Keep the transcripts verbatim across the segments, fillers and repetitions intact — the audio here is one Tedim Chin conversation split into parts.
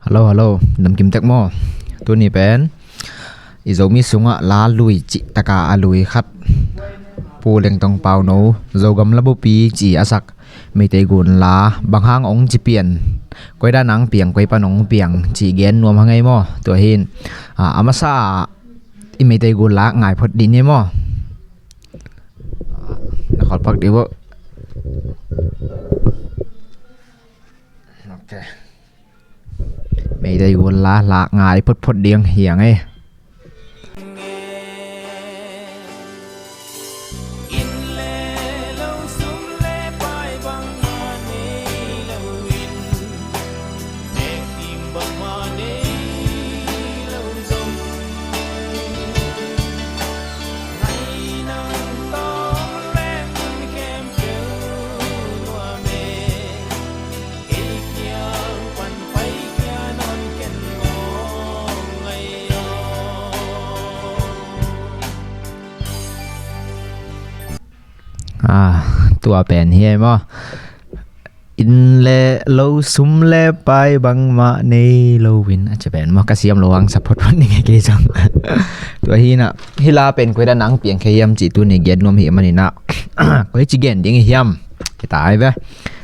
Hello, hello. Namkim tek maw? Tuni pen i Zomi sungah la lui cih taka a lui khat, Pu Lengtong Pauno, Zogam Labupi ci a sak Meitei gun la, bang hang ong ci pian, koi dan ang piang, koi pan ong piang ci gen nuam hang ei maw? Tua hin a, a masa a i Meitei gun la ngai phot dih ni maw? Na khol phak dih bo. Ok. Meitei gun la la ngai phot phot ding hiang ei. Ah, tua pen hi ei maw? Inn le lo, sum le pai, bangmah nei lo in, a ci pen maw? Ka siam lo hang support pan ning kei zong. Tua hi na, hi la pen koi dan ang piang kei hiam ci tuni gen nuam hi manin a, koi ci gen ding hiam? Hi ta ai ve.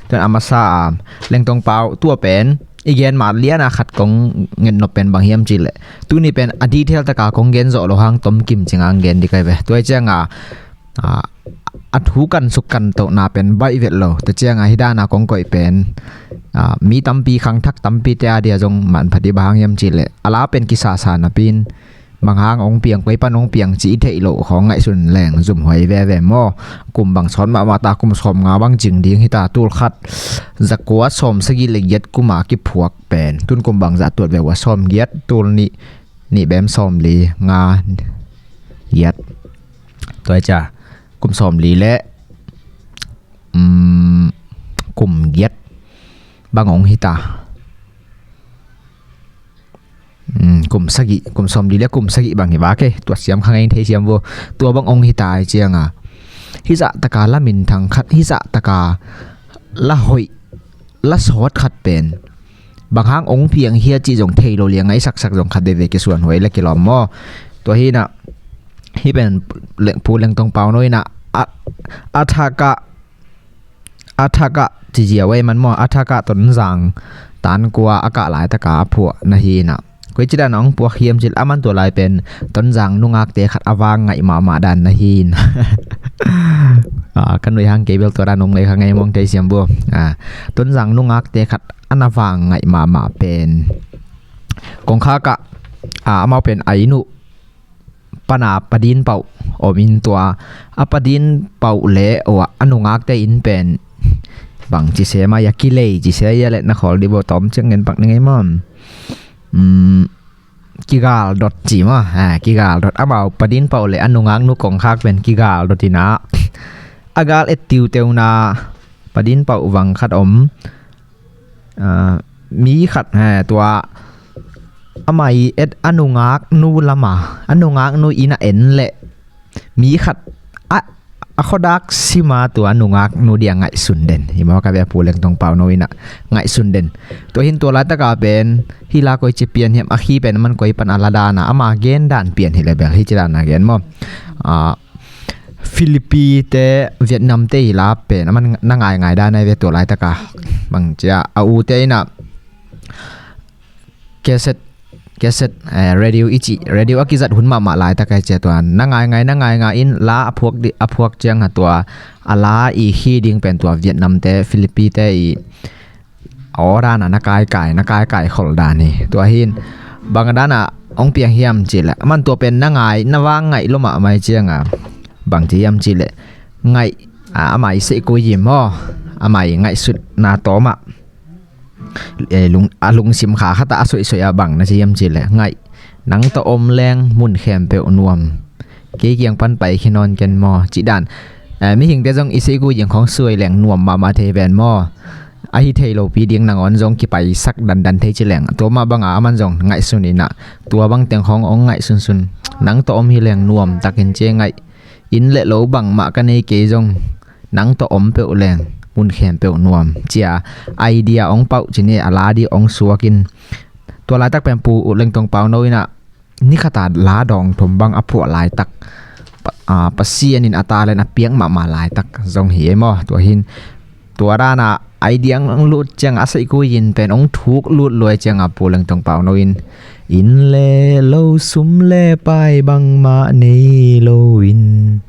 Tuan a masa a, Lengtong Pau, tua pen i gen ma lian a khat kong nget nop pen bang hiam ci leh, tuni pen a detail taka kong gen zawh lo hang tom kim ci ngang gen dih kai ve. Tua hi ciang a, a, a thu kan suk kan tohna pen baih vet lo. Tua ciang a hi dan a kong koih pen, a, mi tampi, khangthak tampi te a dia zong manpha dih bang hang hiam ci leh, a la pen kisasa napi in, bang hang ong piang, koi pan ong piang ci i theih loh khawng ngaihsun leng zumhuai veve maw? Kum bang sawt mahmah ta, kum sawm nga bang cing ding hi ta, tul khat za kua sawm sagih le giat kum a kiphuak pen, tun kum bang zah tuat ve ua, sawm giat, tul nih, nih bem sawm li, nga giat. Tua hi cia, kum sawm li le, um, kum giat bang ong hi ta. Um, kum sagih, kum sawm li le kum sagih bang hi vak e, tua siam kha ngei thei siam vo. Tua bang ong hi ta hi ciang a, hi zah taka la minthang khat, hi zah taka la hoih, la sawt khat pen bang hang ong piang hia cih zong thei lo liang a, i saksak zong khat veve kisuan huai le kilawm maw? Tua hi na, hi pen le, Pu Lengtong Pauno in a, a, a thak a, a thak a ci ziau ei man maw? A thak a Tonzang tan kua a kah lai taka a phuah na hi na, koi ci dan a ong puak hiam ci leh, a man tua lai pen Tonzang nungakte khat a vang ngaih mahmah dan na hi na. A, ka nuih hang kei bel tua dan om ngei kha ngei mong thei siam vo. A, Tonzang nungakte khat a na vang ngaih mahmah pen, kongkhak ah, a, amau pen a inn uh pan a Pa Din Pauh om in, tua a Pa Din Pauh le, ua, a nungakte inn pen bang ci se mai a, kilei ci se a, le na khawl dih bo, tawm ciang ngen pak ni ngei maw? Um, kigal dot ci maw? Ha, kigal dot. Amau Pa Din Pauh le a nungak nu kongkhak pen kigal dot in a, a gal et tiuteu na, Pa Din Pauh vang khat om. A, mi khat, ha, tua amah i et a nungak nu lam a, a nungak nu inn a en leh mi khat a, a khuadak sim a tua nungak nu dia ngaihsun den. Hi maw, ka ve a, Pu Lengtong Pauno in a ngaihsun den. Tua hin tua laitak a pen hi la koi ci pian hiam, a khi pen a man koi pan a la dan a, ama gen dan pian hi le bel hi ci dan a gen maw? A, Philippines te, Vietnam te i la pen a man na ngaingai dan a hi ve, tua laitak a bang cia a u te in a cassette, cassette, eh, radio i cih, radio a kizat hun mahmah laitak a hi cia, tua na ngaingai, na ngaingai in la a phuak dih, a phuak ciang a tua a la i khi ding pen tua Vietnam te, Philippines te i aw dan a na kaikai, na kaikai khol dan hi. Tua hin bang dan a ong piang hiam ci leh, a man tua pen na ngai, na vang ngaih lua mahmah hi ciang a, bang ci hiam ci leh, ngaih, a, amah i seihkui hi maw? Amah i ngaihsutna tawm a, eh, lung, a lungsim kha khat a a soihsoih a bang na ci hiam ci leh, ngaih, nang tawh om leng mun khempeuh nuam, kei kiang pan pai khin nawn ken maw, cih dan. Eh, mihingte zong i seihkui ding khawng suai leng nuam mahmah thei ven maw? A hi thei lopi ding nangawn zong kipaisak dandan thei ci leng, tua mah bang a a man zong ngaihsun in a, tua bang teng khawng ong ngaihsunsun, nang tawh om hi leng nuam takin ci, ngaih, inn le lo bangmah ka nei kei zong, nang tawh om peuh leng mun khempeuh nuam, cia idea ong pauh ci ni, a la dih ong suak in, Tua laitak pen Pu Lengtong Pauno in ah ni khat a la dawng thum bang a phuah laitak, Pa- ah, Pasian in a talent a piak mahmah laitak zong hi ei maw. Tua hin tua dan a idea hong lut ciang a saikui in pen hong thuk lut luai ciang a Pu Lengtong Pauno in inn le lo sum le pai bangmah nei lo in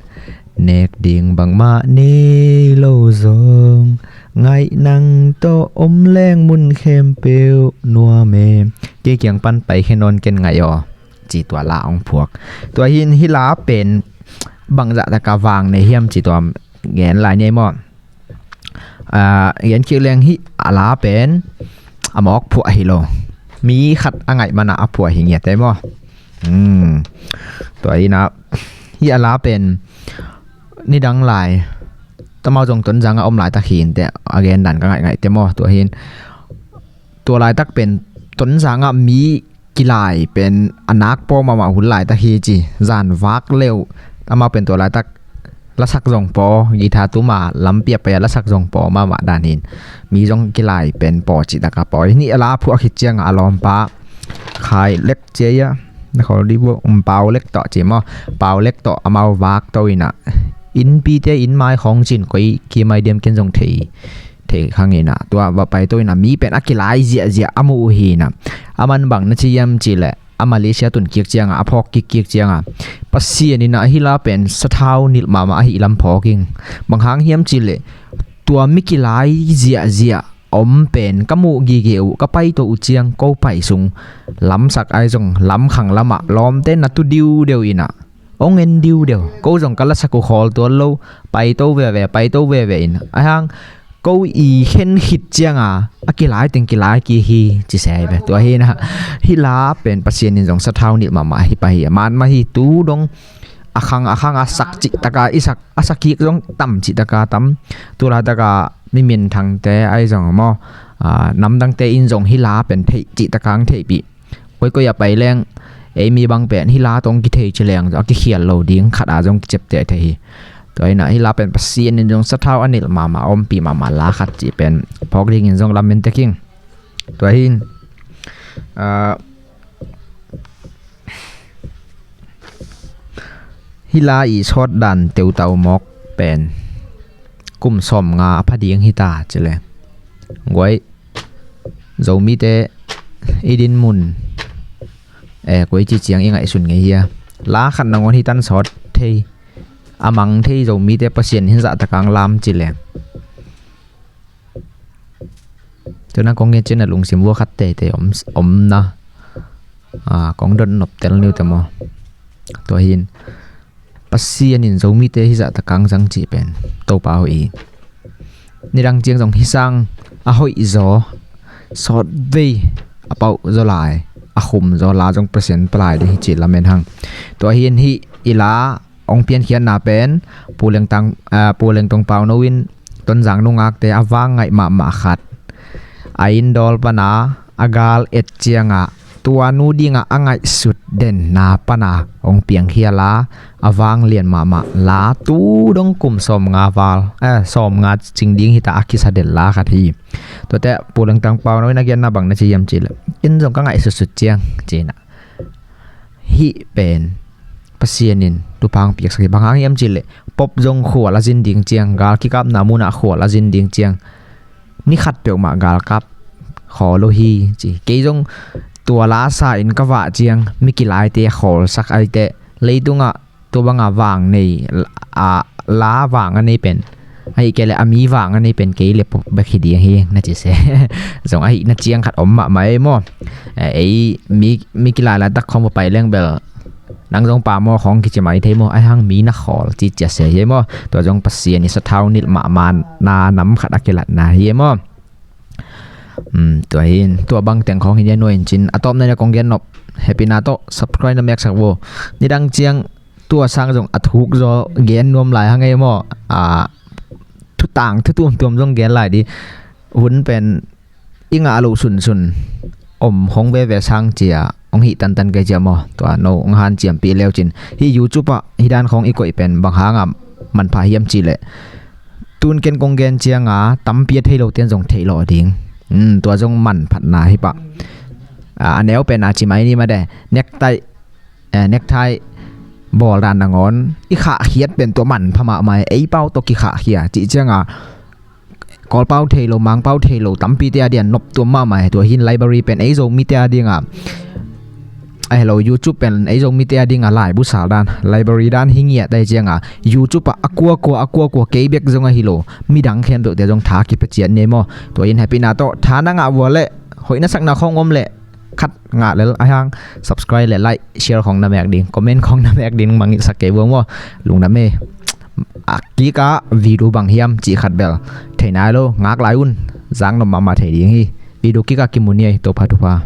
nek ding bangmah nei lo zong ngaih nang tawh om leng mun khempeuh nuam e. Kei kiang pan pai khe nawn ken ngaih aw, ci tua la hong phuak. Tua hin hih la pen bangzah taka vang nei hiam ci tua gen lai ni ei maw. Ah, gen kik leng hih a la pen a mawk phuah hi lo, mi khat a ngaih man a a phuah hi ngiat ei maw. Hmm. Tua hi in ah hih a la pen nidang lai, amau zong Tonzang ah om laitak hi inteh, a gen dan ka ngaihngaih teh maw. Tua hin tua laitak pen Tonzang ah mi kilai pen a nak paw mahmah hun laitak hi ci. Zan vak leuh amau pen tua laitak lasak zong paw, guitar tum a lampi a pai a lasak zong paw mahmah dan hi in, mi zong kilai pen paw cih taka paw hi in. Hih a la phuah khit ciang a lawmpa Khai Lek ci ei a, na khol dih bua, um, Pau Lek tawh ci maw. Pau Lek tawh amau vak to in ah, innpite inn mai khawng cin koi kim ai diam ken zong thei, thei khang in ah, tua va pai to in ah mi pen a kilai ziahziah a muh uh hi in ah, a man bang na ci hiam cih leh a Malaysia tun kik ciang a, a phawk kik kik ciang a, Pasian in ah hih la pen sathau nilh mahmah ahih lam phawk ing. Bang hang hiam cih leh tua mi kilai ziahziah om pen ka muh gige uh, ka pai to uh ciang ko pai sung lamsak ai zong lamkhang lamah lawmte na tu diudeu in ah, hong en diudeu. Ko zong ka lasak uh khawl tuan lo, pai to veve, pai to veve in, a hang ko i khen khit ciang a, a kilai teng kilai kik hi ci se ai ve. Tua hi in ah hih la pen Pasian in zong sathau nilh mahmah hi pah hi. A man mah hi, tu dong a khang a khang a sak cih taka i sak, a sak kik zong tam cih taka tam. Tu laitaka mi minthangte ai zong maw, ah, namdangte in zong hih la pen theih cih taka hong theihpih. Koikoi a pai leng ei mi bang pen hih la tawh kithei ci leng a kikhial lo ding khat a zong kiciapteh thei hi. Tua hi in ah hih la pen Pasian in zong sathau a nilh mahmah, a ompih mahmah la khat cih pen phawk dingin zong lamen tek ing. Tua hin, ah, hih la i sawt dan teutau mawk pen kum sawmnga a pha ding hi ta ci leh, guai, Zomite i din mun, eh, koi ci ciang i ngaihsun ngei hia? La khat nangawn hi tan sawt thei, a mang thei Zomite Pasian hin zahtak ang lam ci leh. Tua nang kong ngen ciang na lungsim vua khat teitei om, om na, ah, kong dot nop tel niu te maw. Tua hin Pasian in Zomite hi zahtak ang zang cih pen Topa hoih hi. Nidang ciang zong hih sang a hoih zaw, sawtvei a pauh zaw lai, a khum zaw la zong Pasian pia lai ding hi cih lamen hang. Tua hin hih i la hong piankhiatna pen Pu Lengtang, ah, Pu Lengtong Pauno in Tonzang nungakte a vang ngaih mahmah khat, a inndawl pana a gal et ciangah tua nu dingah a ngaihsut denna pana hong piangkhia la, a vang lian mahmah la, tu dong kum sawmnga val, eh, sawmnga cing ding hi ta a kisa den la khat hi. Tuate Pu Lengtong Pauno in a genna bang na ci hiam cih leh, in zong ka ngaihsutsut ciang ci in ah, hih pen Pasian in thupha hong piaksak hi. Bang hang hiam cih leh pop zong khual a zin ding ciang, gal kikapna munah khual a zin ding ciang, ni khat peuhmah galkap khawl lo hi ci. Kei zong tua la sa in ka vah ciang mi kilaite khawlsak ai teh, leitungah tua banga vang nei, a la vang a nei pen, ahih kei leh a mi vang a nei pen kei leh pop bek hi ding hi na ci se. Zong ahih na ciang khat om mahmah ei maw. Eh, ei mi, mi kilai laitak khawng va pai leng bel nang zong pa maw khawng kici mai thei maw, ai hang mi na khawl ci cia se hi maw. Tua zong Pasian i sathau nilh mahmah na nam khat a kilatna hi maw. Hmm, tua hin tua bang teng khawng hi nia nuai in cin, a tawpna nia kong gen nop, hehpihna tawh subscribe na meksak vo. Nidang ciang tua sang zong a thuk zaw gen nuam lai hang ei maw. Ah, thutang thu tuamtuam zong gen lai di. Hun pen i ngah loh sunsun om hong veve sang cia hong hih tantan kei cia maw. Tua no hong hanciampih leu cin, hih YouTube ah hih dan khawng i koih pen bang hangah manpha hiam cih leh, tun ken kong gen cianga tampi a thei lo ten zong theih lawh ding. Hmm, tua zong manphatna hi pah. A neu pen a ci mai ni mah de, necktie, necktie bawl dan nangawn i khahkhiat pen tua manpha mahmah hi. Ei pau tawh kikhahkhia cih cianga Kawlpau thei lo, Mangpau thei lo tampite a dian noptuam mahmah hi. Tua hin library pen ei Zomite a dinga, a hi lo, YouTube pen ei Zomite a dinga laibu sal dan, library dan hi ngiat ahi cianga YouTube ah a kuakua a kuakua, kei bek zong ahi lo, midang khempeuhte zong tha kipia ciat ni maw. Tua in hehpihna tawh tha na ngah vua leh, hoih na sakna khawng om leh khat ngah lel a hang, subscribe le like, share khawng na mek ding, comment khawng na mek ding mangngilhsak kei vua maw. Lungdam e. A kika video bang hiam cih khat bel thei nai lo, ngak lai un. Zak nop mahmah thei ding hi. Video kika kimu ni ei, Topa thupha.